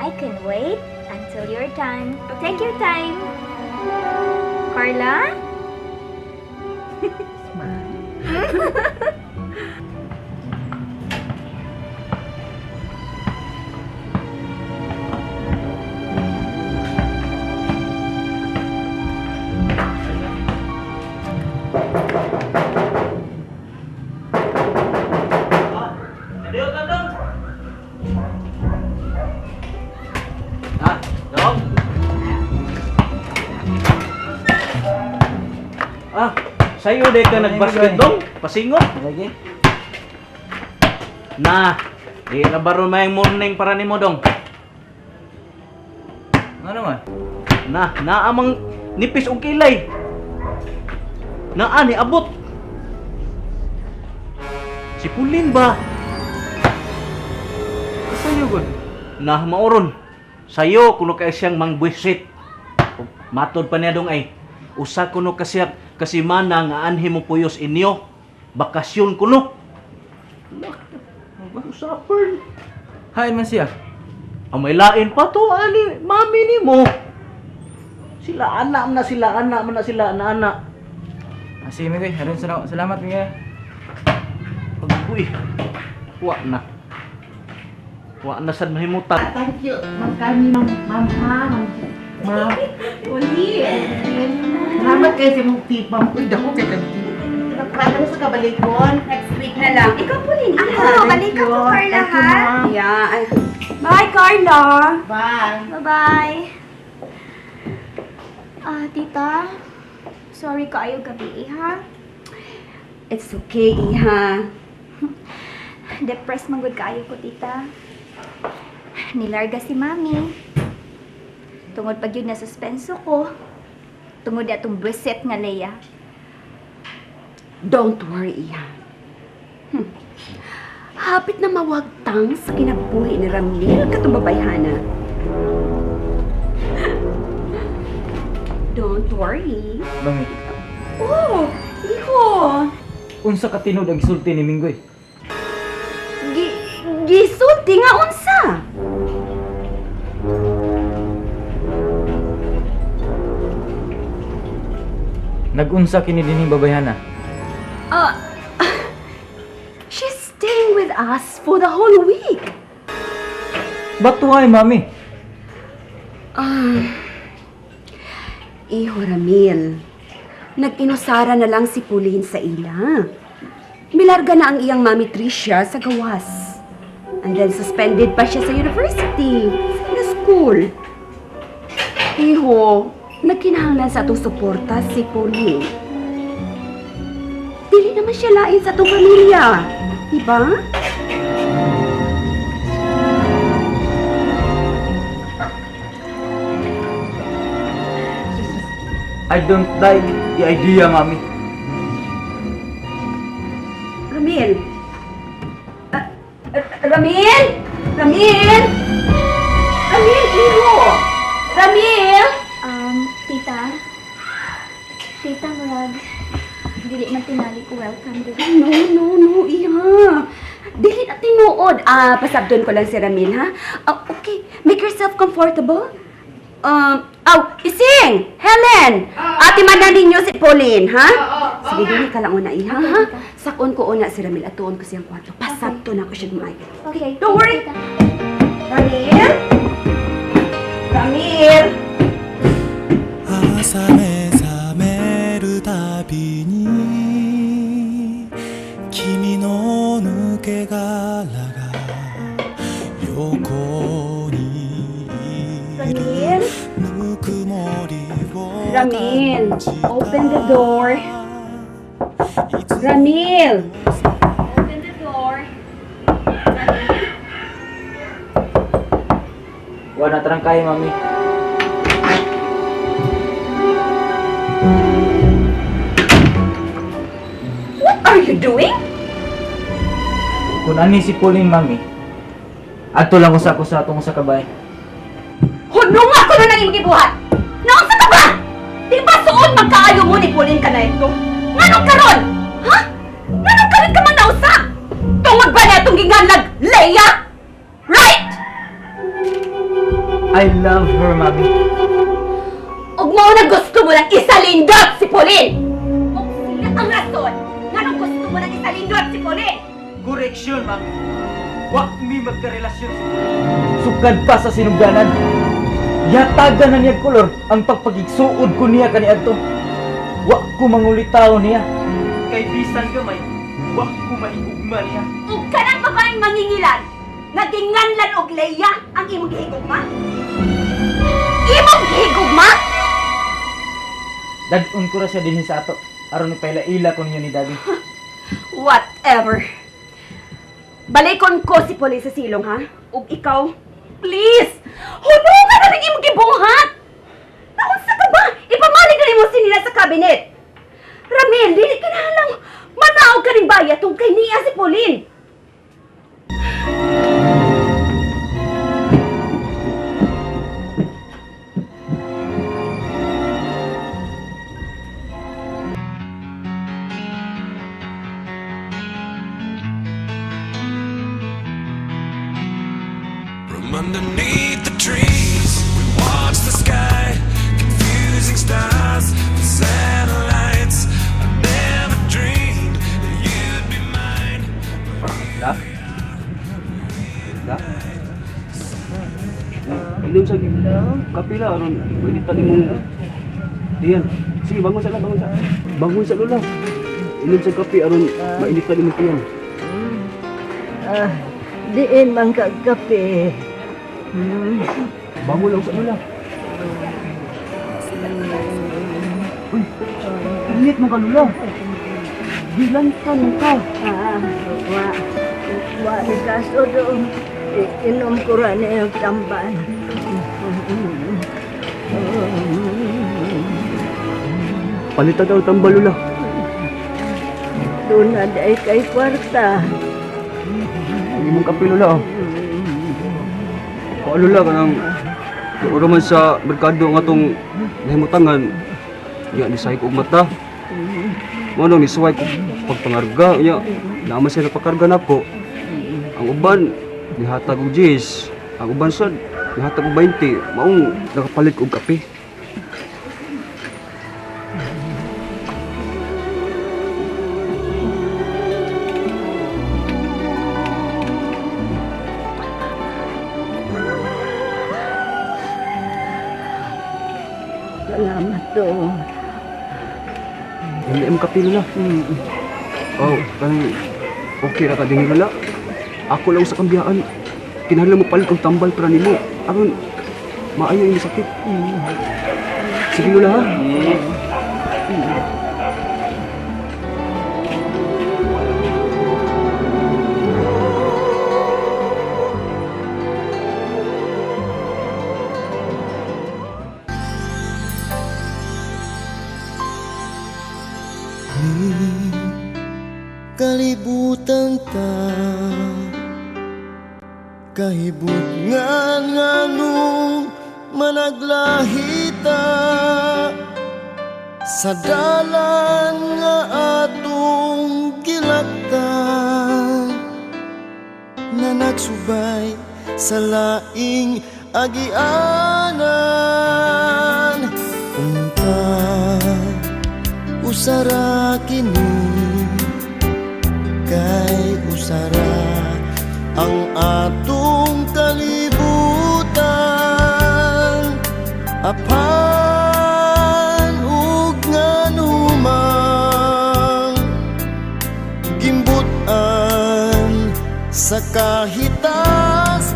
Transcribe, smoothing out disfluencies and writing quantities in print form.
I can wait until you're done. Take your time. Carla? Smile. Ah, dong. Ah, sayo de ka nagbasket, dong. Pasingot. Lagi. Na, di na baron may morning para nimo, dong. Ano naman? Na, naamang nipis og kilay. Naa ni abot. Si Pulin ba? Sayo gud. Na maoron. Sayo kuno kay siyang mangbwisit. Ug matod pa niya dong ay usa kuno ka siya kasimana nga anhi mo puyos inyo. Bakasyon kuno. Usapan. Hain man siya. Ang may lain pa to ani mami nimo. Sila anak man na sila anak man na sila ana ana. Ah, sige, Mikoy. Aron salamat, Mikoy. Pagbuy. Wa na. Wa na sad mahimutan. Thank you, Ma'am Carmi, Ma'am, Ma'am, ha, Ma'am, Ma'am. Uli. Salamat kayo sa imong tip, Ma'am. Uy, dako kay kag Nagprata mo sa kabalikon. Next week na lang. Ikaw po rin. Ako, balik ako, Carla, Thank you, ha? ma'am. Yeah. Ay. Bye, Carla. Bye. Bye-bye. Ah, tita. Sorry kaayo gabi, ha? It's okay, Iha. Depressed man gud kaayo ko, tita. Nilarga si mami. Tungod pag yun na suspenso ko. Tungod atong buwisit nga Leia. Don't worry, Iha. Hapit na mawagtang sa kinabuhi ni Ramil katong babayhana. Don't worry. Mami, Oh, iho. unsa ka tinud ang gisulti ni Minggoy? Gisulti nga unsa? Nagunsa kini dinhing babayhana. She's staying with us for the whole week. Batuhay, Mami. Ah, iho Ramil, nag-inusara na lang si Pauline sa ila. Milarga na ang iyang mami Tricia sa gawas. And then suspended pa siya sa university, sa school. Iho, nagkinahanglan sa atong suporta si Pauline. Dili naman siya lain sa atong pamilya, di ba? I don't like the idea, Mami. Ramil! Ah, Ramil! Ramil! Ramil, iho! Ramil! Tita. Tita, murag. Dili man tingali ko welcome diri. No, no, no, iha. Dili na tinuod. Ah, pasabdon ko lang si Ramil, ha? Ah, okay, make yourself comfortable. Aw, Ising! Helen! Ate man na ninyo si Pauline, ha? Sige, dili ka lang una, iha, ha? Sakon ko una si Ramil at tuon ko siyang kwarto. Pasabton ako siya maayo. Okay. Don't worry. Tita. Ramil? Ramil? 朝目覚めるたびに君の抜け殻が横にいる Ramil? ぬくもりを Ramil, 感じた open the door. いつ Ramil! Open the door. Wa na tarangkay, Mami. What are you doing? Kung ani si Pauline, Mami, adto lang usa ko sa atong usa ka bahay. Hunong ako na nang imong gibuhat! Naunsa ka ba? Di ba suod magkaayo mo ni Pauline ka na ito? Nganong karon? Ha? Nganong karon ka man nausa? Tungod ba na itong ginganlag, Leia? Right? I love her, mami. Ug mao na gusto mo lang isalindot si Pauline! Ug siya ang rason nganong gusto mo lang isalindot si Pauline! Correction, mami. Wa mi magkarelasyon si Pauline. Sukad pa sa sinugdanan. Yatagan na niya kolor ang pagpagigsuod ko niya kaniadto. Wa ko mangulitaw niya. Kay bisan gamay, wa ko maigugma niya. Ug kanang babaeng mangingilan, naginganlan og Leia ang imong gihigugma? Imong gihigugma? Dadun ko ra siya dinhi sa ato. Aron ni paila-ila ko ninyo ni Daddy. Whatever. Balikon ko si Pauline sa silong, ha? Ug ikaw, please, hulungan na rin imong gibuhat! Naunsa ka ba? Ipamalig na nimo sinila sa cabinet! Ramil, dili ka na lang manaog ka rin baya tungkol kay niya si Pauline! From underneath the trees, we watch the sky, confusing stars and satellites. I never dreamed that you'd be mine. La? La? Inom sa kape la aron pwede pa nimong diyan. Sige, bangon sa la, bangon sa. Bangon sa lola. Inom sa kape aron mainit pa nimong tiyan. Ah, diin man kagkape. Bangon lang sa lola. Uy, init mo ka lola. Gilantan ka. Ah, wa wa ni kaso do. Inom ko ra ni og tamban. Palitan daw tambal lola. Doon na day kay kwarta. Ang imong kape lola. Oh. Kaalo lola kanang oro man sa merkado nga tong nahimutangan. Nya ni ko og mata. Mao nang nisuway ko pagpangarga nya naa man siya napakarga nako. Ang uban nihatag og 10, ang uban sad nihatag og 20, maong nakapalit ko og kape. Salamat do. Hindi mo kape lola. Oh, kanang okay ra ka dinhi lola. Ako lang sa kambiyaan. Kinahanglan mo palit og tambal para nimo. Aron maayo imong sakit. Sige lola ha. Kalibutan ta Kahibutngan nganong managlahita Sa dalan nga atong gilaktan Nga nagsubay sa laing agianan. Unta usara kini kay usara ang atong kalibutan, apan ug nganumang gimbutan sa kahitasan.